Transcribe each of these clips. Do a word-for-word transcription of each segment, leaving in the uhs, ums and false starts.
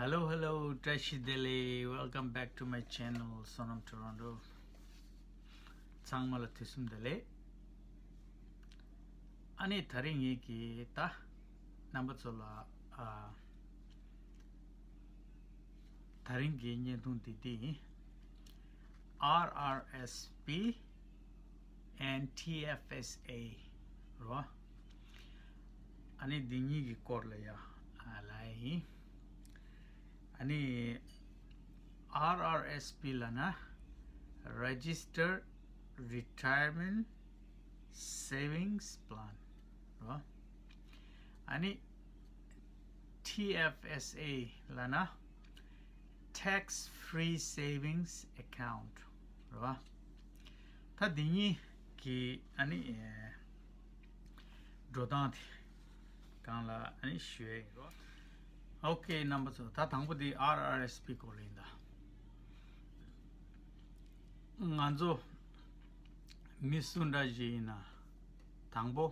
Hello, hello, བཀྲ་ཤིས་བདེ་ལེགས། Welcome back to my channel, Sonam Toronto. ཚང་མ་ལ་དུས་གསུམ་བདེ་ལེགས། ཨ་ནི་དེ་རིང་ངེད་ཀྱིས་ད་རྣམ་པ་ཚོ་ལ་ཨ་དེ་རིང་གི་བརྙན་ཐུང་འདི་འདི་ཡིན། RRSP and TFSA རོ། ཨ་ནི་འདི་གཉིས་ཀྱི་སྐོར་ལ་ཡ་ཨ་ལབ་ཡིན། ཨ་ནི་RRSP ལབ་ན་Registered Retirement Savings Plan རོ། ཨ་ནི་TFSA ལབ་ན་Tax Free Savings Account རོ། ད་འདི་གཉིས་ཀྱི་ཨ་ནི་ཨེ་འགྲོ་སྟངས་དེ་སྒང་ལ་ཨ་ནི་ཞུ་ཡས་ཡིན་རོ། ཨོ་ཁེ། རྣམ་པ་ཚོ། ད་དང་པོ་འདི་RRSP སྐོར་ལ་ཡིན་ད། ང་ཚོ་མི་སུ་འདྲ་ཞིག་ཡིན་ན་དང་པོ་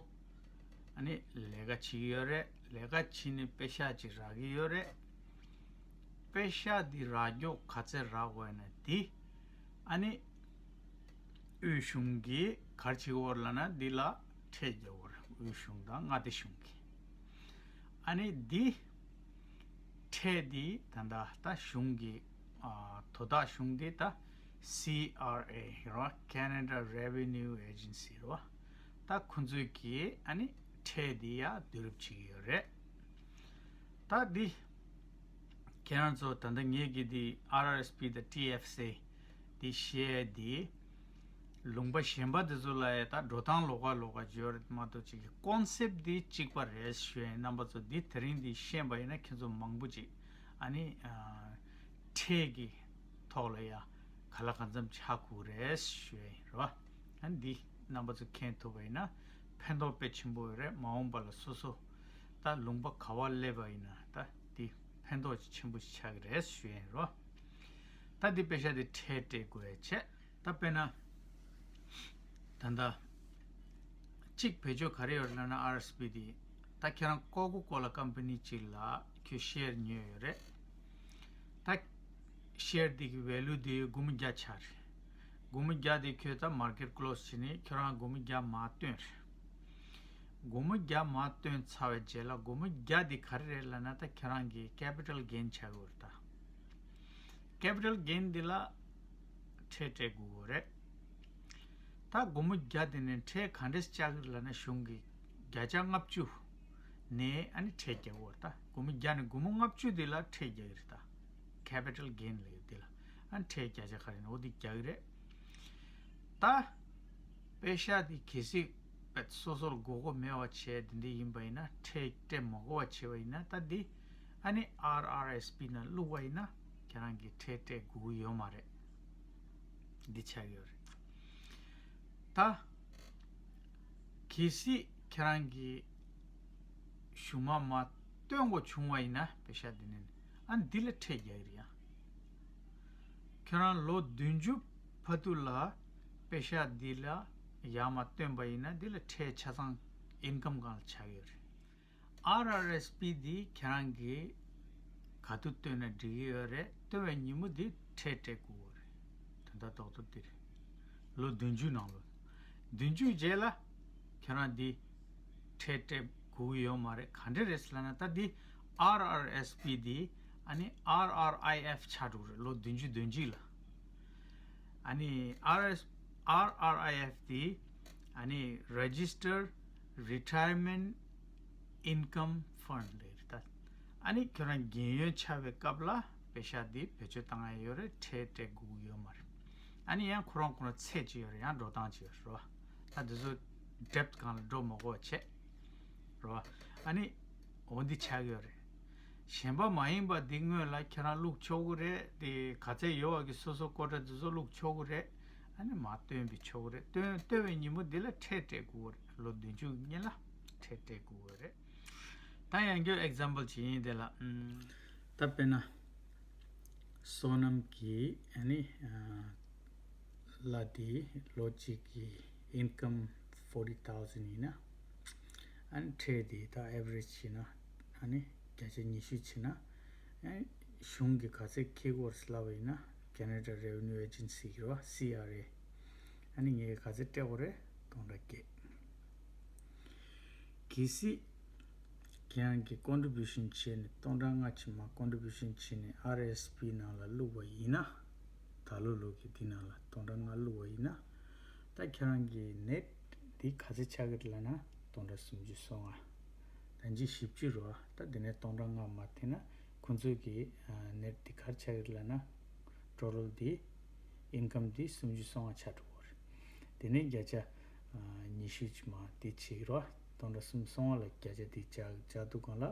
ཨ་ནི་ལས་ཀ་བྱེད་ཀྱི་ཡོད་རེད། ལས་ཀ་བྱེད་ནས་པེ་ཤག་ཅིག་རག་གི་ཡོད་རེད། པེ་ཤག་འདི་རག་རྒྱུ་ག་ཚད་རག་དགོས་ན་འདི་ཨ་ནི་དབུས་གཞུང་གིས་ག་རེ་བྱེད་ཀྱི་ཡོད་རེད་ལབ་ན་འདི་ལ་ཁྲལ་རྒྱག་གི་ཡོད་རེད། དབུས་གཞུང་དང་མངའ་སྡེ་གཞུང་གིས། ཨ་ནི་འདི་ཁྲལ་འདི་ད་ལྟ་ད་གཞུང་གི་ཨ་དོ་བདག་གཞུང་འདི་ད་སི་ཨར་ཨེ་རེད་བ། Canada Revenue Agency རེད་བ། ད་ཁོ་ཚོས་ཀྱིས་ཨ་ནི་ཁྲལ་འདི་ཡ་བསྡུ་རུབ་བྱེད་ཀྱི་ཡོད་རེད། ད་འདི་ཁྱེད་རང་ཚོ་ད་ལྟ་ངེད་ཀྱིས་འདི་ཨར་ཨར་ཨེས་པི་དང་ཊི་ཨེཕ་ཨེས་ཨེ་འདི་བཤད་འདི། ལུང་པ་གཞན་པ་དེ་ཚོ་ལ་ཡང་ད་འགྲོ་སྟངས་ལོགས་ཀ་ལོགས་ཀ་ཡོད་རེད་མ་གཏོགས། གཅིག་གི་ཀོན་སེབ་འདི་གཅིག་པ་རེད་ཞུ་ཡིན། རྣམ་པ་ཚོ་འདི་དེ་རིང་འདི་ཤེས་པ་ཡིན་ན་ཁྱེད་ཚོ་མང་པོ་ཅིག་ཨ་ནི་ཨ་ཁྲལ་གྱི་ཐོག་ལ་ཡང་ག་ལ་གང་འཚམ་ཆགས་ཀྱི་རེད་ཞུ་ཡིན་རེད་བ། ཨ་ནི་འདི་རྣམ་པ་ཚོ་མཁྱེན་ཐུབ་པ་ཡིན་ན་ཕན་ཐོགས་དཔེ་ཆེན་པོ་ཡོད་རེད། མ་འོངས་པ་ལ་སོ་སོ་ད་ལུང་པ་ག་བ་སླེབས་པ་ཡིན་ན་ད་འདི་ཕན་ཐོགས་ཆེན་པོ་ཞིག་ཆགས་ཀྱི་རེད་ཞུ་ཡིན་རེད་བ། ད་འདི་པེ་ཤག་འདི་ཁྲལ་སྤྲད་དགོས་ཡ་བྱས། ད་དཔེར་ན་ད་ལྟ་གཅིག་བེད་སྤྱོད་ག་རེ་ཡོད་ལབ་ན་ཨར་ཨེས་པི་འདི། ད་ཁྱེད་རང་ཀོ་ཀོ་ཀོ་ལ་ཀམ་པ་ནི་གཅིག་ལ་ཁྱོད་ཤེར་ཉོས་ཡོད་རེད། ད་ཤེར་འདི་གི་ཝེ་ལུ་འདི་སྒོར་མོ་བརྒྱ་ཆགས་རེད། སྒོར་མོ་བརྒྱ་འདི་ཁྱོད་ད་མར་ཀེཊ་ཀློ་སི་བྱས་ནས་ཁྱོད་རང་སྒོར་མོ་བརྒྱ་མར་བཏོན་རེད། སྒོར་མོ་བརྒྱ་མར་བཏོན་ཚར་བའི་རྗེས་ལ་སྒོར་མོ་བརྒྱ་འདི་ག་རེ་རེད་ལབ་ན་ད་ཁྱེད་རང་གི་ཀེ་པི་ཊལ་གེན་ཆགས་ཀྱི་ཡོད་རེད་ད། ཀེ་པི་ཊལ་གེན་འདི་ལ་ཁྲལ་སྤྲད་དགོས་ཀྱི་རེད། ད་སྒོར་མོ་བརྒྱ་འདི་ནས་ཁྲལ་ག་འདྲས་བཅག་གི་རེད་ལབ་ན་གཞུང་གིས་བརྒྱ་ཆ་ལྔ་བཅུ་ནས་ཨ་ནི་ཁྲལ་རྒྱག་གི་ཡོད་རེད་ད། སྒོར་མོ་བརྒྱ་ནས་སྒོར་མོ་ལྔ་བཅུ་འདི་ལ་ཁྲལ་རྒྱག་གི་རེད་ད། ཀེ་པི་ཊལ་གེན་ལབ་ཡོད་འདི་ལ་ཨ་ནི་ཁྲལ་བརྒྱ་ཆ་ག་རེ་ཡིན་ན་འོ་འདི་རྒྱག་གི་རེད། ད་པེ་ཤག་འདི་གལ་སྲིད་པས་སོ་སོར་དགོས་མཁོ་མེད་པ་བྱས་འདི་འདྲ་ཡིན་པ་ཡིན་ན། ཁྲལ་སྤྲད་མ་དགོས་པ་བྱས་པ་ཡིན་ན། ད་འདི་ཨ་ནི་ཨར་ཨར་ཨེས་པི་ནང་བླུགས་པ་ཡིན་ན་ཁྱེད་རང་གིས་ཁྲལ་སྤྲད་དགོས་ཀྱི་ཡོད་མ་རེད། འདི་ཆགས་ཡོད་རེད། ད་གལ་སྲིད་ཁྱེད་རང་གིས་གཞུག་མ་མར་བཏོན་དགོས་བྱུང་བ་ཡིན་ན་པེ་ཤག་འདི་ནས་ཨ་འདི་ལ་ཁྲལ་རྒྱག་གི་རེད་ཡ། ཁྱོད་རང་ལོ་བདུན་ཅུ་བར་དུ་ལ་པེ་ཤག་འདི་ལ་ཡར་མར་བཏོན་པ་ཡིན་ན་འདི་ལ་ཁྲལ་ཆ་ཚང་ཨིན་ཀམ་སྒང་ལ་ཆགས་ཡོད་རེད། ཨར་ཨར་ཨེས་པི་འདི་ཁྱེད་རང་གིས་ག་དུས་བཏོན་ན་འགྲིག་གི་ཡོད་རེད། བཏོན་པའི་ཉིན་མོ་འདི་ཁྲལ་སྤྲད་དགོས་ཀྱི་རེད། དོན་དག་རྡོག་རྡོག་འདི་རེད། ལོ་བདུན་ཅུ་ནང་ལོ། བདུན་ཅུ་རྗེས་ལ་ཁྱེད་རང་འདི་ཁྲལ་སྤྲད་དགོས་ཀྱི་ཡོད་མ་རེད། ག་འདྲ་རེད་ཟེར་ལབ་ན་ད་འདི་ཨར་ཨར་ཨེས་པི་འདི་ཨ་ནི་ཨར་ཨར་ཨའི་ཨེཕ་ཆགས་འགྲོ་གི་རེད། ལོ་བདུན་ཅུ་དོན་གཅིག་ལ། ཨ་ནི་ཨར་ཨར་ཨར་ཨར་ཨའི་ཨེཕ་འདི་ཨ་ནི་Registered Retirement Income Fund ལབ་རེད་ད། ཨ་ནི་ཁྱོད་རང་རྒན་ཡོལ་ཆགས་པའི་སྐབས་ལ་པེ་ཤག་འདི་བེད་སྤྱོད་བཏང་ཡ་ཡོད་རེད། ཁྲལ་སྤྲད་དགོས་ཀྱི་ཡོད་མ་རེད། ཨ་ནི་ཡང་ཁོ་རང་ཁོ་རང་ཚད་ཅིག་ཡོད་རེད། ཡང་འགྲོ་སྟངས་ཅིག་ཡོད་རེད་བ། ད་འདི་ཚོ་ཌེབ་ཊི་སྒང་ལ་འགྲོ་མ་དགོས་པ་བྱས་རེད་བ། ཨ་ནི་འོ་འདི་ཆགས་ཀྱི་ཡོད་རེད། གཞན་པ་མ་ཡིན་པ་འདི་སྔོན་ལ་ཁྱེད་རང་བླུགས་ཆོག་གི་རེད། དེ་ག་ཚད་ཡོད་པ་གི་སོ་སོ་ཀོ་ཊ་འདི་ཚོ་བླུགས་ཆོག་གི་རེད། ཨ་ནི་མར་བཏོན་པའི་ཆོག་གི་རེད། བཏོན་བཏོན་པའི་ཉིན་མོ་འདི་ལ་ཁྲལ་སྤྲད་དགོས་ཀྱི་རེད། ལོ་བདུན་ཅུ་གི་སྔོན་ལ་ཁྲལ་སྤྲད་དགོས་ཀྱི་རེད། ད་ཡང་བསྐྱར་ཨེག་ཛམ་པལ་ཅིག་ཡིན་དེ་ལ། ཨམ། ད་དཔེར་ན་བསོད་ནམས་ཀྱི་ཨ་ནི་ཨ་ལ་དེ་ལོ་གཅིག་གི་ཨིན་ཀམ་ཕོར་ཊི་ཐའུ་ཟེན་ཡིན་ན། ཨ་ནི་ཁྲལ་དེ་ད་ཨེ་ཝ་རེཇ་བྱས་ན་ཨ་ནི་བརྒྱ་ཆ་ཉི་ཤུ་བྱས་ན། ཨ་ནི་ གཞུང་གི་ག་ཚད་འཁྱེར་དགོས་རེད་ལབ་པ་ཡིན་ན། Canada Revenue Agency གི་རེད་བ། སི་ཨར་ཨེ། ཨ་ནི་ངས་ག་ཚད་སྤྲད་དགོས་རེད། སྟོང་ཕྲག་བརྒྱད། གལ་སྲིད་ཁྱེད་རང་གི་contribution བྱས་ནས་སྟོང་ཕྲག་ལྔ་ཕྱི་མ་contribution བྱས་ནས་ཨར་ཨེས་པི་ནང་ལ་བླུགས་པ་ཡིན་ན། ད་ལོ་ལོ་གི་འདི་ནང་ལ་སྟོང་ཕྲག་ལྔ་བླུགས་པ་ཡིན་ན། ད་ཁྱེད་རང་གི་net འདི་ག་ཚད་ཆགས་ཀྱི་རེད་ལབ་ན། སྟོང་ཕྲག་སུམ་ཅུ་སོ་ལྔ། ད་འཇིག་བཞི་བཅུ་རེད་བ། ད་འདི་ནས་སྟོང་ཕྲག་ལྔ་མར་འཐེན་ན། ཁོང་ཚོས་ཀྱི་net འདི་ག་རེ་ཆགས་ཀྱི་རེད་ལབ་ན། total འདི་income འདི་སུམ་ཅུ་སོ་ལྔ་ཆགས་འགྲོ་གི་རེད། དེ་ནས་བརྒྱ་ཆ་ཉི་ཤུ་ཅིག་མར་དེ་བྱེད་ཀྱི་རེད་བ། སྟོང་ཕྲག་སུམ་སོ་ལྔ་ལ་བརྒྱ་ཆ་དེ་བྱ་བྱ་འདུག་གང་ལ།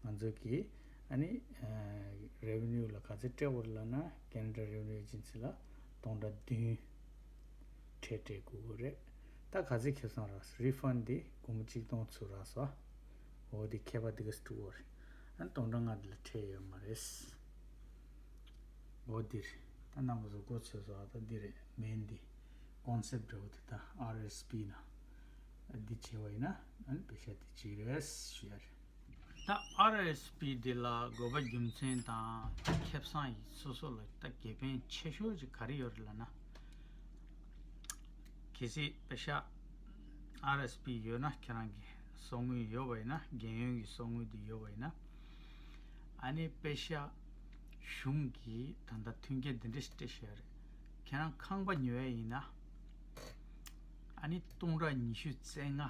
ང་ཚོ་གིས་ཨ་ནི་revenue ལ་ག་ཚད་སྤྲད་དགོས་རེད་ལབ་ན། Canada Revenue Agency ལ་སྟོང་ཕྲག་བདུན་ཁྲལ་སྤྲད་དགོས་ཀྱི་རེད། ད་ག་ཚད་ཁེ་བཟང་རག་སོང་། refund དེ་སྒོར་མོ་གཅིག་སྟོང་ཚུར་རག་སོང་། འོ་དེ་ཁྱད་པར་དེ་ག་ཚོད་འགྲོ་གི་རེད། ཨ་ནི་སྟོང་ཕྲག་ལྔ་དེ་ལ་ཁྲལ་ཡོད་མ་རེད། འོ་འདི་རེད། ད་རྣམ་པ་ཚོ་མགོ་ཚོས་སོང་། ད་འདི་རེད། main འདི་concept འདྲ་བོ་དེ། ད་ཨར་ཨེས་པི་ནང་འདི་བྱས་པ་ཡིན་ན། ཨ་ནི་པེ་ཤག་འདི་གཅིག་རེད་ཞུ་ཡ་རེད། ད་ཨར་ཨེས་པི་འདི་ལ་དགོས་པ་རྒྱུ་མཚན་དང་ཁེ་བཟང་ཡིན་སོ་སོ་ལ་ད་དགེ་ཕན་ཆེ་ཤོས་ཅིག་ག་རེ་ཡོད་རེད་ལབ་ན། གལ་སྲིད་པེ་ཤག་ཨར་ཨེས་པི་ཡོད་ན། ཁྱེད་རང་གི་གསོག་དངུལ་ཡོད་པ་ཡིན་ན། རྒན་ཡོལ་གྱི་གསོག་དངུལ་དེ་ཡོད་པ་ཡིན་ན། ཨ་ནི་པེ་ཤག་གཞུང་གིས་ད་ལྟ་མཐུན་རྐྱེན་འདི་འདྲ་ཞིག་སྤྲད་བཞག་རེད། ཁྱེད་རང་ཁང་པ་ཉོ་ཡ་ཡིན་ན། ཨ་ནི་སྟོང་ཕྲག་ཉི་ཤུ་རྩ་ལྔ་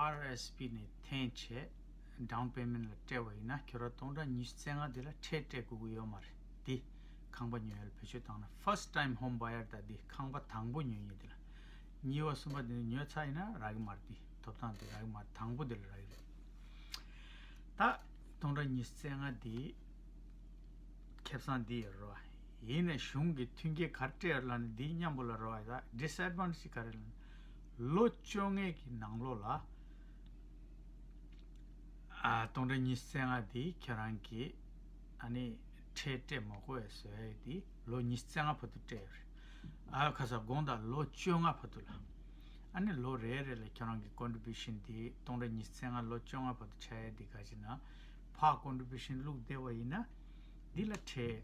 ཨར་ཨེས་པི་ནས་འཐེན་བྱས་down payment ལ་སྤྲད་པ་ཡིན་ན། ཁྱོད་རང་སྟོང་ཕྲག་ཉི་ཤུ་རྩ་ལྔ་དེ་ལ་ཁྲལ་སྤྲད་དགོས་ཀྱི་ཡོད་མ་རེད། འདི་ཁང་པ་ཉོ་ཡ་ལ་བེད་སྤྱོད་བཏང་ན། first time home buyer ད་འདི་ཁང་པ་དང་པོ་ཉོ་མཁན་དེ་ལ། གཉིས་པ་གསུམ་པ་དེ་ནས་ཉོས་ཚར་ཡིན་ན་རག་གི་མ་རེད། འདི་ཐོབ་ཐང་དེ་རག་གི་མ་རེད། དང་པོ་དེ་ལ་རག་གི་རེད། ད་སྟོང་ཕྲག་ཉི་ཤུ་རྩ་ལྔ་འདི་ཁེ་བཟང་འདི་ཡོད་རེད་བ། ཡིན་ནའི་གཞུང་གིས་མཐུན་རྐྱེན་ག་རེ་སྤྲད་ཡོད་ལབ་ན། འདིའི་མཉམ་པོ་ལ་རེད་བ། ད་disadvantage ག་རེ་ལབ་ན། ལོ་བཅོ་ལྔའི་གི་ནང་ལོགས་ལ་ཨ་སྟོང་ཕྲག་ཉི་ཤུ་རྩ་ལྔ་འདི་ཁྱེད་རང་གིས་ཨ་ནི་ཁྲལ་སྤྲད་མ་དགོས་པའི་བཟོ་ཡ་འདི་ལོ་ཉི་ཤུ་རྩ་ལྔ་བར་དུ་སྤྲད་ཡོད་རེད། ཨ་ཁ་སང་དགོངས་དག་ལོ་བཅོ་ལྔ་བར་དུ་ལ། ཨ་ནི་ལོ་རེ་རེ་ལ་ཁྱེད་རང་གི་contribution འདི་སྟོང་ཕྲག་ཉི་ཤུ་རྩ་ལྔ་ལོ་བཅོ་ལྔ་བར་དུ་ཆགས་ཡ་འདི་ག་ཅི་ན། ཕར་contribution བླུགས་བསྡད་པ་ཡིན་ན། འདི་ལ་ཁྲལ་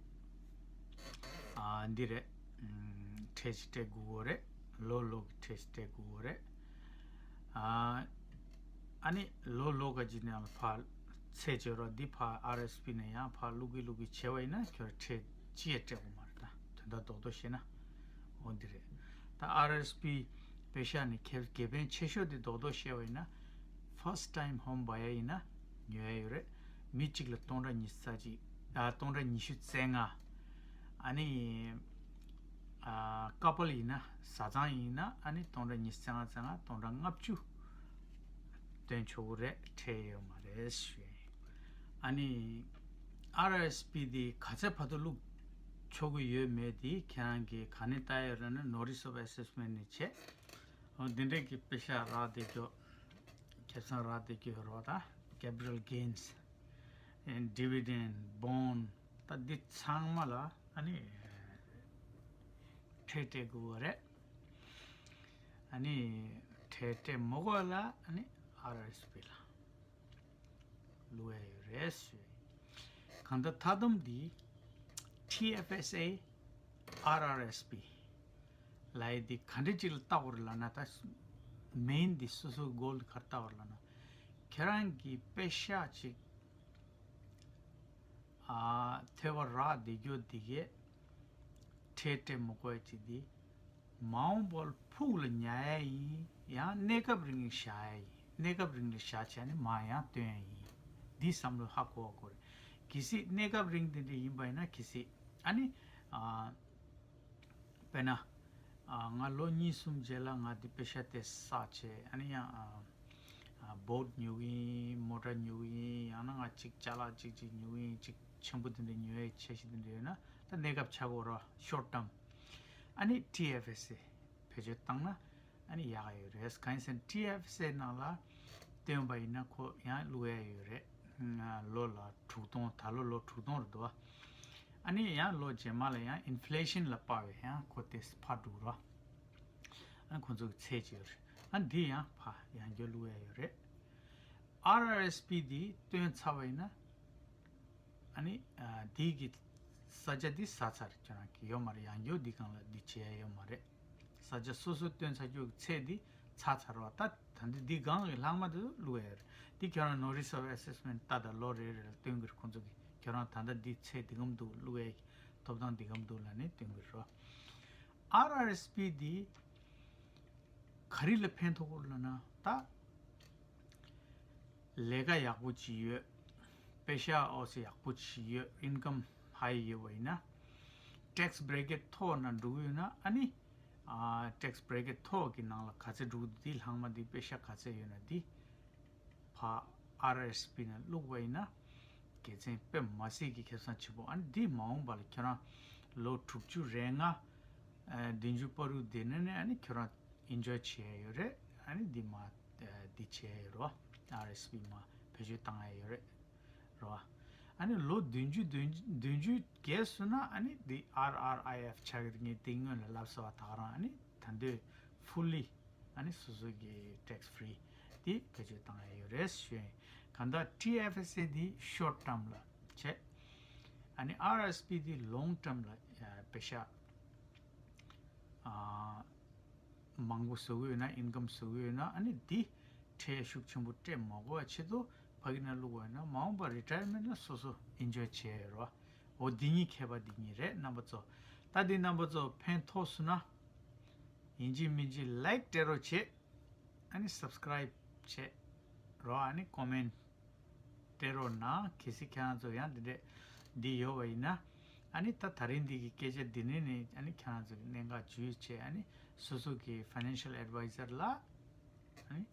ཨ་འདི་རེད། ཨམ་ཁྲལ་ཞིག་སྤྲད་དགོས་ཀྱི་རེད། ལོ་ལོ་གི་ཁྲལ་ཞིག་སྤྲད་དགོས་ཀྱི་རེད། ཨ་ཨ་ནི་ལོ་ལོ་ག་ཅི་ནང་ལ་ཕར་ཚད་བྱེད་རོགས། འདི་ཕར་ཨར་ཨེས་པི་ནས་ཡང་ཕར་བླུག་གི་བླུག་གི་བྱས་པ་ཡིན་ན། ཁྱོད་ཁྲལ་ཅི་ཡང་སྤྲད་དགོས་མ་རེད། ད་དོན་དག་རྡོག་རྡོག་བཤད་ན་འོ་འདི་རེད། ད་ཨར་ཨེས་པི་པེ་ཤག་ནས་ཁེ་དགེ་ཕན་ཆེ་ཤོས་དེ་རྡོག་རྡོག་བཤད་པ་ཡིན་ན། first time home buyer ཡིན་ན་ཉོ་ཡ་ཡོད་རེད། མི་གཅིག་ལ་སྟོང་ཕྲག་ཉི་ཤུ་རྩ་གཅིག་ཨ་སྟོང་ཕྲག་ཉི་ཤུ་རྩ་ལྔ། ཨ་ནི་ཨ་couple ཡིན་ན། བཟའ་ཚང་ཡིན་ན། ཨ་ནི་སྟོང་ཕྲག་ཉི་ཤུ་རྩ་ལྔ་རྩ་ལྔ་སྟོང་ཕྲག་ལྔ་བཅུ་བཏོན་ཆོག་གི་རེད། ཁྲལ་ཡོད་མ་རེད་ཞུ་ཡ་ཡིན། ཨ་ནི་ཨར་ཨེས་པི་དེ་ག་ཚད་བར་དུ་བླུགས་ཆོག་གི་ཡོད་མེད་དེ་ཁྱེད་རང་གིས་ག་ནས་ལྟ་ཡ་ཡོད་ལབ་ན། notice of assessment ནས་བྱས། འོ་འདི་འདྲས་ཀྱི་པེ་ཤག་རག་བསྡད་རྒྱུ། ཁེ་བཟང་རག་བསྡད་རྒྱུ་ཡོད་རེད་བ། ད་capital gains and dividend, bond ད་འདི་ཚང་མ་ལ་ཨ་ནི་ཁྲལ་སྤྲད་དགོས་པ་རེད། ཨ་ནི་ཁྲལ་སྤྲད་མ་དགོས་ལ་ཨ་ནི་ཨར་ཨེས་པི་ལ་བླུག་ཡ་ཡོད་རེད་ཟེར། གང་ལྟར་མཐའ་སྡོམ་འདི་ཊི་ཨེཕ་ཨེས་ཨེ། ཨར་ཨར་ཨེས་པི་ལབ་ཡ་འདི་ག་འདྲ་ཅིག་ལ་བལྟ་དགོས་རེད་ལབ་ན། ད་main འདི་སོ་སོའི་goal ག་རེ་བལྟ་དགོས་རེད་ལབ་ན། ཁྱེད་རང་གིས་པེ་ཤག་ཅིག་ཨ་ཐོབ་པ་རག་བསྡད་རྒྱུ་འདི་གས་ཁྲལ་སྤྲད་མ་དགོས་ཡ་ཅིག་འདི་མ་འོངས་པར་ཕུགས་ལ་ཉར་ཡ་ཡིན། ཡང་གནས་སྐབས་རིང་ལ་བཞག་ཡ་ཡིན། གནས་སྐབས་རིང་ལ་བཞག་བྱས་ནས་མར་ཡང་བཏོན་ཡ་ཡིན། འདི་བསམ་བློ་ཧ་གོ་བ་དགོས་རེད། གལ་སྲིད་གནས་སྐབས་རིང་དེ་འདྲ་ཡིན་པ་ཡིན་ན། གལ་སྲིད་ཨ་ནི་ཨ་དཔེར་ན་ཨ་ང་ལོ་གཉིས་གསུམ་རྗེས་ལ་ང་འདི་པེ་ཤག་དེ་བསགས་བྱས། ཨ་ནི་ཡང་ཨ་ཨ་boat ཉོ་གི་ཡིན། མོ་ཊ་ཉོ་གི་ཡིན། ཡང་ན་ང་གཅིག་ཅ་ལག་གཅིག་གཅིག་ཉོ་གི་ཡིན། གཅིག་ཆེན་པོ་དེ་འདྲ་ཉོ་ཡའི་འཆར་གཞི་དེ་འདྲ་ཡོད་ན། ད་གནས་སྐབས་ཆགས་ཀྱི་ཡོད་རེད། short term ཨ་ནི་ཊི་ཨེཕ་ཨེས་ཨེ་བེད་སྤྱོད་བཏང་ན་ཨ་ནི་ཡག་ཡོད་རེད། གང་ཡིན་ཟེར་ན་ཊི་ཨེཕ་ཨེས་ཨེ་ནང་ལ་བཏོན་པ་ཡིན་ན་ཁོ་ཡང་བླུག་ཡ་ཡོད་རེད། ལོ་ལ་དྲུག་སྟོང་། ད་ལོ་ལོ་དྲུག་སྟོང་རེད་འདུག་ཨ་ནི་ཡང་ལོ་རྗེས་མ་ལ་ཡང་inflation ལ་དཔག་པའི་ཡང་ཁོ་དེ་འཕར་འགྲོ་ར། ཨ་ནི་ཁོ་ཚོ་གི་ཚད་ཅིག་ཡོད་རེད། ཨ་ནི་འདི་ཡང་ཕར་ཡང་བསྐྱར་བླུག་ཡ་ཡོད་རེད། ཨར་ཨར་ཨེས་པི་འདི་བཏོན་ཚར་བ་ཡིན་ན། ཨ་ ནི་ཨ་འདི་གི་ས་ཆ་འདི་ཟ་ཚར། ཁྱོད་རང་གི་ཡོད་མ་རེད། ཡང་བསྐྱར་འདི་སྒང་ལ་འདི་བྱེད་ཡ་ཡོད་མ་རེད། ས་ཆ་སོ་སོ་བཏོན་ཚར་རྒྱུ་གི་ཚད་འདི་ཚར་ཚར་བ། ད་ད་འདི་འདི་སྒང་གི་ལྷག་མ་དེ་ཚོ་བླུག་ཡ་རེད། འདི་ཁྱོད་རང་notice of assessment ལྟ་དང་ལོ་རེ་རེ་ལ་སྟོན་གི་རེད། ཁོང་ཚོ་གི་ཁྱོད་རང་ད་ལྟ་འདི་ཚད་འདི་གམ་འདུག་བླུག་ཡ་གི་ཐོབ་ཐང་འདི་གམ་འདུག་ལབ་ནས་སྟོན་གི་རེད། ཨར་ཨར་ཨེས་པི་འདི་ག་རེ་ལ་ཕན་ཐོགས་ལབ་ན། ད་ལས་ཀ་ཡག་པོ་བྱེད་ཡོད། པེ་ཤག་ཨོ་སི་ཡག་པོ་བྱེད་ཡོད། ཨིན་ཀམ་ཧའི་ཡོད་པ་ཡིན་ན། ཊེག་སི་བྷེ་རེ་ཀེཊ་མཐོ་ན་འགྲོ་གི་ཡོད་ན། ཨ་ནི་ཨ་ཊེག་སི་བྷེ་རེ་ཀེཊ་མཐོ་གི་ནང་ལ་ག་ཚད་འགྲོ་གི་འདུག་འདི་ལྷག་མ་འདི་པེ་ཤག་ག་ཚད་ཡོད་ན་འདི་ཕ་ཨར་ཨར་ཨེས་པི་ནང་བླུགས་པ་ཡིན་ན་དགེ་མཚན་དཔེ་མ་སྲིད་ཀྱི་ཁེ་བཟང་ཆེ་པོ། ཨ་ནི་འདི་མ་འོངས་པ་ལ་ཁྱོད་རང་ལོ་དྲུག་ཅུ་རེ་ལྔ་ཨ་བདུན་ཅུ་བར་དུ་བསྡད་ན་ནི་ཨ་ནི་ཁྱོད་རང་ཨེན་ཇོའི་བྱེད་ཡ་ཡོད་རེད། ཨ་ནི་འདི་མ་ཨ་འདི་བྱེད་ཡ་ཡོད་རེད། ཨར་ཨར་ཨེས་པི་མ་བེད་སྤྱོད་བཏང་ཡ་ཡོད་རེད། རེད་བ། ཨ་ནི་ལོ་བདུན་ཅུ་བདུན་བདུན་ཅུ་བརྒལ་སོང་ན་ཨ་ནི་འདི་ཨར་ཨར་ཨའི་ཨེཕ་ཆགས་ཀྱི་རེད། ངས་དེ་སྔོན་ལ་ལབ་ཚར་བ། ད་ག་རང་ཨ་ནི་ད་འདོད་ཕུལ་ལི་ཨ་ནི་སོ་སོ་གི་ཊེག་སི་ཕི་རི་དེ་བེད་སྤྱོད་བཏང་ཡ་ཡོད་རེད་ཞུ་ཡིན། གང་ལྟར་ཊི་ཨེཕ་ཨེས་ཨེ་དེ་ཤོར་ཊརམ་ལ་བྱས། ཨ་ནི་ཨར་ཨར་ཨེས་པི་དེ་ལོང་ཊརམ་ལ་ཨ་པེ་ཤག་ཨ་མང་པོ་བཟོ་གི་ཡོད་ན། ཨིན་ཀམ་བཟོ་གི་ཡོད་ན། ཨ་ནི་འདི་ཁྲལ་ཤུགས་ཆེན་པོ་སྤྲད་མ་དགོས་པ་ཆེད་དུ་ཕ་གི་ནང་བླུགས་པ་ཡིན་ན། མ་འོངས་པ་རི་ཊ་ཡར་མེན་ཊི་ལ་སོ་སོ་ཨེན་ཇོའི་བྱེད་ཡ་ཡོད་རེད་བ། འོ་འདི་གཉིས་ཁྱད་པར་འདི་གཉིས་རེད་རྣམ་པ་ཚོ། ད་འདི་རྣམ་པ་ཚོ་ཕན་ཐོགས་སོང་ན་ཡིན་གཅིག་མིན་གཅིག་ལའིཀ་སྤྲད་རོགས་བྱེད། ཨ་ནི་སབ་སི་ཀ་རའིབ་བྱེད་རོགས། ཨ་ནི་ཀོ་མེན་ཊི་སྤྲད་རོགས་གནང་། གལ་སྲིད་ཁྱེད་རང་ཚོ་ཡང་འདི་འདྲས་འདི་ཡོད་པ་ཡིན་ན། ཨ་ནི་ད་ད་རིང་འདི་གི་སྐད་ཆ་འདི་ནས་ནི་ཨ་ནི་ཁྱེད་རང་ཚོ་གི་གནད་འགག་ཇུས་བྱས། ཨ་ནི་སོ་སོ་གི་ཕའི་ནན་ཤལ་ཨེཌ་ཝའི་ཛར་ལ་ཨ་ནི་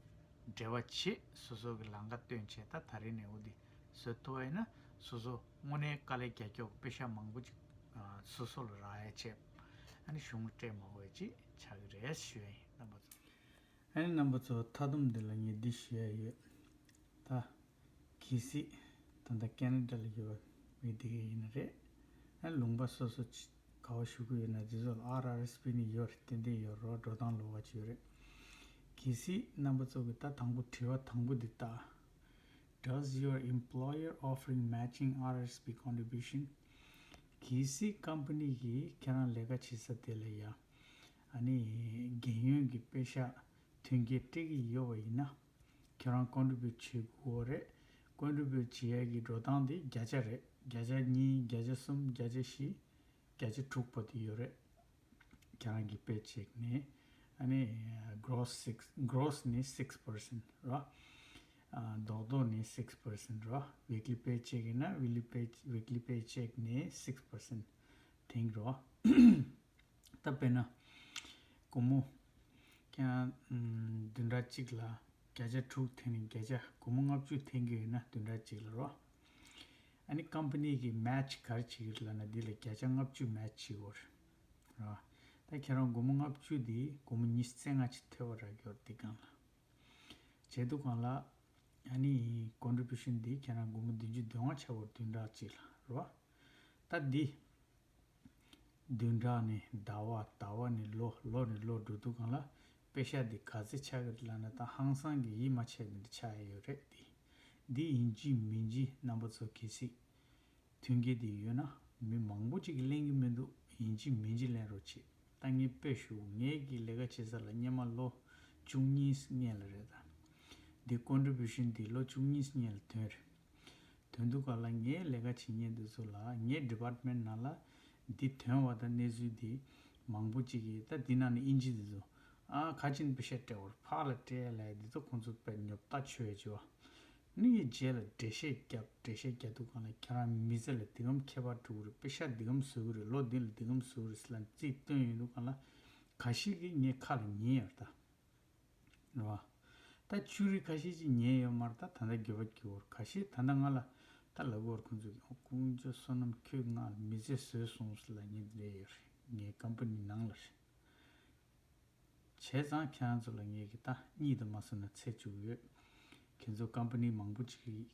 འབྲེལ་བ་བྱེད། སོ་སོ་གི་ལམ་ཁ་སྟོན་བྱས། ད་ད་རིང་ནས་འོ་འདི་བཟོ་ཐུབ་པ་ཡིན་ན་སོ་སོ་དངོས་གནས་དཀའ་ལས་རྒྱག་རྒྱུ་པེ་ཤག་མང་པོ་ཅིག་ཨ་སོ་སོ་ལ་རག་ཡ་བྱས། ཨ་ནི་གཞུང་ལ་སྤྲད་མ་དགོས་ཡ་ཅིག་ཆགས་ཀྱི་རེད་ཞུ་ཡ་ཡིན་རྣམ་པ་ཚོ། ཨ་ནི་རྣམ་པ་ཚོ་མཐའ་སྡོམ་འདི་ལ་ངས་འདི་ཞུ་ཡ་ཡོད། ད་གལ་སྲིད་ད་ལྟ་ཁེ་ན་ཌ་ལ་ཡོད་པའི་མི་དེ་ག་ཡིན་ན་རེད། ཨ་ནི་ལུང་པ་སོ་སོ་ཅི་ག་བ་ཞུ་གི་ཡོད་ན་དེ་ཚོ་ལ་ཨར་ཨར་ཨེས་པི་ནི་ཡོད་རེད། ཏན་ཏན་ཡོད་རེད། འགྲོ་སྟངས་ལོགས་ཀ་ཅིག་ཡོད་རེད། གལ་སྲིད་རྣམ་པ་ཚོ་གི་ད་དང་པོ་དྲི་བ་དང་པོ་འདི་ལྟ། Does your employer offering matching R R S P contribution? གལ་སྲིད་ཀམ་པ་ནི་གིས་ཁྱེད་རང་ལས་ཀ་བྱེད་ས་དེ་ལ་ཡ་ཨ་ནི་རྒན་ཡོལ་གྱི་པེ་ཤག་མཐུན་རྐྱེན་སྤྲད་ཀྱི་ཡོད་པ་ཡིན་ན། ཁྱེད་རང་ཀོན་ཊི་བིའུཊ་བྱེད་དགོས་རེད། ཀོན་ཊི་བིའུཊ་བྱེད་ཡ་གི་འགྲོ་སྟངས་དེ་བརྒྱ་ཆ་རེད། བརྒྱ་ཆ་གཉིས། བརྒྱ་ཆ་གསུམ། བརྒྱ་ཆ་བཞི། བརྒྱ་ཆ་དྲུག་བར་དུ་ཡོད་རེད། ཁྱེད་རང་གི་པེ་ཆེག་ནས་ཨ་ནི་གྲོ་སི་སིག་གྲོ་སི་ནི་སིག་པར་སེན་ཊི་རེད། ཨ་རྡོག་རྡོག་ནི་སིག་པར་སེན་ཊི་རེད། ཝིག་ལི་པེ་ཆེག་ཡིན་ན་ཝིག་ལི་པེ་ཝིག་ལི་པེ་ཆེག་ནི་སིག་པར་སེན་ཊི་དེང་རེད། ད་དཔེར་ན་སྒོར་མོ་ཁྱེད་རང་བདུན་ཕྲག་གཅིག་ལ་བརྒྱ་ཆ་དྲུག་འཐེན་ནས་བརྒྱ་ཆ་སྒོར་མོ་ལྔ་བཅུ་འཐེན་གྱི་ཡོད་ན་བདུན་ཕྲག་གཅིག་ལ་རེད། ཨ་ནི་ཀམ་པ་ནི་གིས་མེ་ཆི་ག་རེ་བྱེད་ཀྱི་རེད་ལབ་ན་འདི་ལ་བརྒྱ་ཆ་ལྔ་བཅུ་མེ་ཆི་བྱེད་དགོས་རེད། རེད་བ། ད་ཁྱེད་རང་སྒོར་མོ་ལྔ་བཅུ་འདི་སྒོར་མོ་ཉི་ཤུ་རྩ་ལྔ་ཅིག་ཐོབ་པ་རག་གི་ཡོད་རེད། འདི་སྒང་ལ་བྱས་དུས་སྒང་ལ་ཨ་ནི་ཀོན་ཊི་བིའུ་ཤན་འདི་ཁྱེད་རང་སྒོར་མོ་བདུན་ཅུ་དོན་ལྔ་ཆགས་པ་རེད། བདུན་ཕྲག་གཅིག་ལ་རེད་བ། ད་འདི་བདུན་ཕྲག་ནས་ཟླ་བ། ཟླ་བ་ནས་ལོ། ལོ་ནས་ལོ་འགྲོ་དུས་སྒང་ལ་པེ་ཤག་འདི་ག་ཚོད་ཆགས་ཀྱི་རེད་ལབ་ན། ད་ཧང་སང་གི་ཡིད་མ་ཆེས་པ་འདི་ཆགས་ཡོད་རེད། འདི་འདི་ཡིན་གཅིག་མིན་གཅིག་རྣམ་པ་ཚོ་གལ་སྲིད་མཐུན་རྐྱེན་འདི་ཡོད་ན་མི་མང་པོ་ཅིག་གིས་ལེན་གྱི་མི་འདུག་ཡིན་གཅིག་མིན་གཅིག་ལེན་རོགས་བྱེད། ད་ངས་དཔེ་ཞུ། ངའི་གི་ལས་ཀ་བྱེད་ས་ལ་སྔོན་མ་ལོ་བཅུ་གཉིས་སྔོན་ལ་རེད། ད་འདི་ཀོན་ཊི་བིའུ་ཤན་འདི་ལོ་བཅུ་གཉིས་སྔོན་ལ་ཐོན་རེད། དོན་དུ་ག་ལ་ངའི་ལས་ཀ་བྱེད་མཁན་འདི་ཚོ་ལ་ངའི་ཌི་པཊ་མེན་ཊི་ནང་ལ་འདི་ཐོན་པ་དང་གནས་ཚུལ་འདི་མང་པོ་ཅིག་གིས། ད་འདི་ནང་ནས་དབྱིན་ཇི་འདི་ཚོ་ཨ་ཁ་ཆེན་པེ་ཤ་སྤྲད་པར་ཕར་ལ་སྤྲད་ལ་འདི་ཚོ་ཁོང་ཚོ་དཔེ་ཉོབ་ཐག་ཆོད་ཡ་བྱེད་པ། ནི་ངའི་རྗེས་ལ་འགྲེལ་བཤད་བརྒྱབ། འགྲེལ་བཤད་རྒྱག་དུས་སྒང་ལ་ཁྱེད་རང་མི་ཚེ་ལ་འདི་གམ་ཁྱད་པར་འགྲོ་གི་རེད། པེ་ཤ་འདི་གམ་བཟོ་གི་རེད། ལོ་འདི་ལ་འདི་གམ་བཟོ་གི་རེད་ཟེར་ལ་རྩིས་སྟོན་ཡོང་དུས་སྒང་ལ་ཁ་ཤས་ཀྱིས་ངའི་ཁ་ལ་ཉན་ཡོད་རེད། ད་རེད་བ། ད་ཅུ་རི་ཁ་ཤས་ཅིག་ཉན་ཡོད་མ་རེད། ད་ད་ལྟ་འགྱོད་པ་སྐྱེ་བོར་ཁ་ཤས་ད་ལྟ་ང་ལ་ད་ལབ་ཀྱི་ཡོད་རེད། ཁོང་ཚོས་ཀྱང་དཀོན་མཆོག་བསོད་ནམས། ཁྱོས་ང་ལ་མི་ཚེ་བཟོས་སོང་ཟེར་ལབ་མཁན་དེ་འདྲ་ཡོད་རེད། ངའི་ཀམ་པ་ནི་ནང་ལ་རེད། བྱས་ཙང་ཁྱེད་རང་ཚོ་ལ་ངས་ཀྱི་ད་གཉིས་དུ་མ་སོང་ན་འཚོལ་བཅུག་ཡོད། ཁྱེད་ཚོ་ཀམ་པ་ནི་མང་པོ་ཅིག་གི་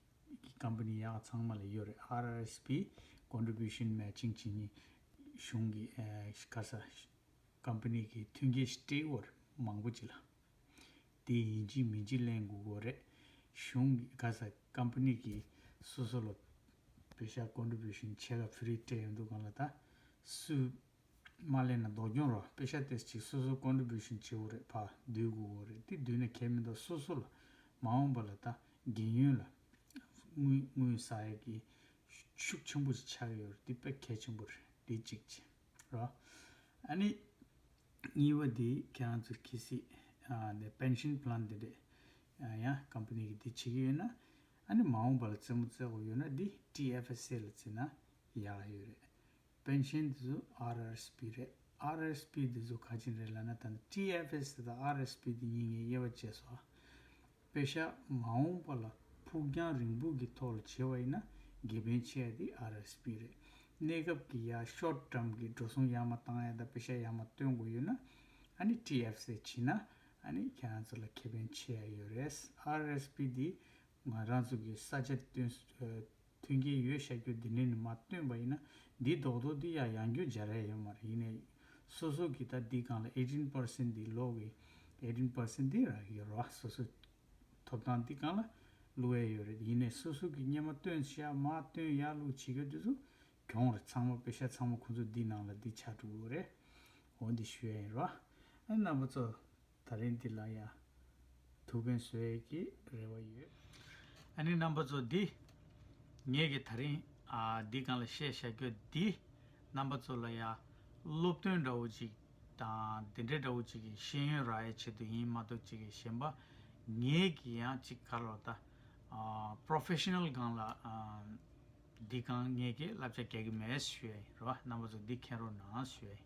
ཀམ་པ་ནི་ཡག་ཚང་མ་ལ་ཡོད་རེད། ཨར་ཨར་ཨེས་པི་ཀོན་ཊི་བིའུ་ཤན་མེ་ཆིང་བྱེད་མཁན་གཞུང་གི་ཨ་ག་ས་ཀམ་པ་ནི་གི་མཐུན་རྐྱེན་ཞིག་སྤྲད་ཡོད་རེད། མང་པོ་ཅིག་ལ། དེ་ཡིན་གཅིག་མིན་གཅིག་ལེན་དགོས་ཀྱི་རེད། གཞུང་གི་ག་ས་ཀམ་པ་ནི་གི་སོ་སོ་ལ་ པེ་ཤ་ཀོན་ཊི་བིའུ་ཤན་ཆེ་ག་ཕི་རི་སྤྲད་ཡོང་དུས་སྒང་ལ་ད་སུས་མ་ལེན་ན་སྡུག་གྱོང་རེད། པེ་ཤ་དེ་ཅིག་སོ་སོ་ཀོན་ཊི་བིའུ་ཤན་བྱེད་དགོས་རེད། ཕར་བསྡུ་དགོས་རེད། དེ་བསྡུ་ན་ཁེ་མི་འདུག་སོ་སོ་ལ་མ་འོངས་པ་ལ་ད་རྒན་ཡོལ་ལ་དངུལ་དངུལ་བསགས་ཡས་ཀྱི་ཤུགས་ཆེན་པོ་ཞིག་ཆགས་ཡོད་རེད། དེ་དཔེ་གལ་ཆེན་པོ་རེད། དེ་གཅིག་བྱས་རོ། ཨ་ནི་གཉིས་པ་དེ་ཁྱེད་རང་ཚོ་གལ་སྲིད་ཨ་འདི་པེན་ཤན་པི་ལན་དེ་འདྲས་ཨ་ཡང་ཀམ་པ་ནི་གི་དེ་བྱེད་ཀྱི་ཡོད་ན། ཨ་ནི་མ་འོངས་པ་ལ་རྩེད་མོ་རྩེ་དགོས་ཡོད་ན་དེ་ཊི་ཨེཕ་ཨེས་ཨེ་ལ་རྩེས་ན་ཡག་ཡོད་རེད། པེན་ཤན་དེ་ཚོ་ཨར་ཨར་ཨེས་པི་རེད། ཨར་ཨར་ཨེས་པི་དེ་ཚོ་ག་ཅིག་རེད་ལབ་ན། ད་ནི་ཊི་ཨེཕ་ཨེས་དང་ཨར་ཨར་ཨེས་པི་དེ་གཉིས་ངས་དབྱེ་བ་བྱས་སོང་། པེ་ཤ་མ་འོངས་པ་ལ་ཕུགས་རྒྱང་རིང་པོ་གི་ཐོག་ལ་བྱེད་པ་ཡིན་ན་དགེ་ཕན་ཆེ་ཡ་དེ་ཨར་ཨར་ཨེས་པི་རེད། གནས་སྐབས་ཀྱི་ཡ་ཤོར་ཊརམ་གི་འགྲོ་སོང་ཡར་མར་བཏང་ཡ་དང་པེ་ཤ་ཡར་མར་བཏོན་དགོས་ཡོད་ན་ཨ་ནི་ཊི་ཨེཕ་ཨེས་བྱེད་ན་ཨ་ནི་ཁྱེད་རང་ཚོ་ལ་ཁེ་ཕན་ཆེ་ཡ་ཡོད་རེད། ཨར་ཨར་ཨེས་པི་དེ་ང་རང་ཚོ་གི་ས་ཆ་བཏོན་མཐུན་རྐྱེན་ཡོད་བྱ་རྒྱུ་འདི་ནས་ནི་མ་བཏོན་པ་ཡིན་ན་འདི་རྡོག་རྡོག་འདི་ཡང་ཡང་རྒྱུ་སྦྱར་ཡ་ཡོད་མ་རེད། ཡིན་ནའི་སོ་སོ་གི་ད་འདི་སྒང་ལ་ཨེ་ཊིན་པར་སེན་འདི་ལོག་གི་ཨེ་ཊིན་པར་སེན་འདི་རག་གི་ཡོད་རེད་བ། སོ་སོ་ཐོབ་ཐང་འདི་སྒང་ལ་བླུག་ཡ་ཡོད་རེད། ཡིན་ནའི་སོ་སོ་གི་སྔོན་མ་བཏོན་བཞག་མར་བཏོན་ཡར་བླུག་བྱེད་མཁན་དེ་ཚོ་གྱོང་རེད། ཚང་མ་པེ་ཤ་ཚང་མ་ཁོ་ཚོ་འདི་ནང་ལ་འདི་ཆགས་འགྲོ་གི་རེད། འོ་འདི་ཞུ་ཡ་ཡིན་རེད་བ། ཨ་རྣམ་པ་ཚོ། ད་རིང་འདི་ལ་ཡང་ཐུགས་ཕན་གསོས་ཀྱི་རེ་བ་ཡོད། ཨ་ནི་རྣམ་པ་ཚོ་འདི་ངས་ཀྱི་ད་རིང་ཨ་འདི་སྒང་ལ་བཤད་བཞག་རྒྱུ་འདི་རྣམ་པ་ཚོ་ལ་ཡང་སློབ་སྟོན་འདྲ་བོ་ཅིག་དང་འདི་འདྲའི་འདྲ་བོ་ཅིག་གི་ཤེས་ཡོན་རག་ཡའི་ཆེད་དུ་ཡིན་མ་གཏོགས་ཅིག་གི་གཞན་པ་ངས་ཀྱི་ཡང་ཅིག་ག་ལོ་ད་ཨ་པོ་རོ་ཕེ་ཤ་ནལ་སྒང་ལ་ཨ་འདི་སྒང་ངས་ཀྱི་བསླབ་བྱ་རྒྱག་གི་མེད་ཞུ་ཡ་ཡིན་རེད་བ། རྣམ་པ་ཚོ་འདི་མཁྱེན་རོགས་གནང་ཞུ་ཡ་ཡིན།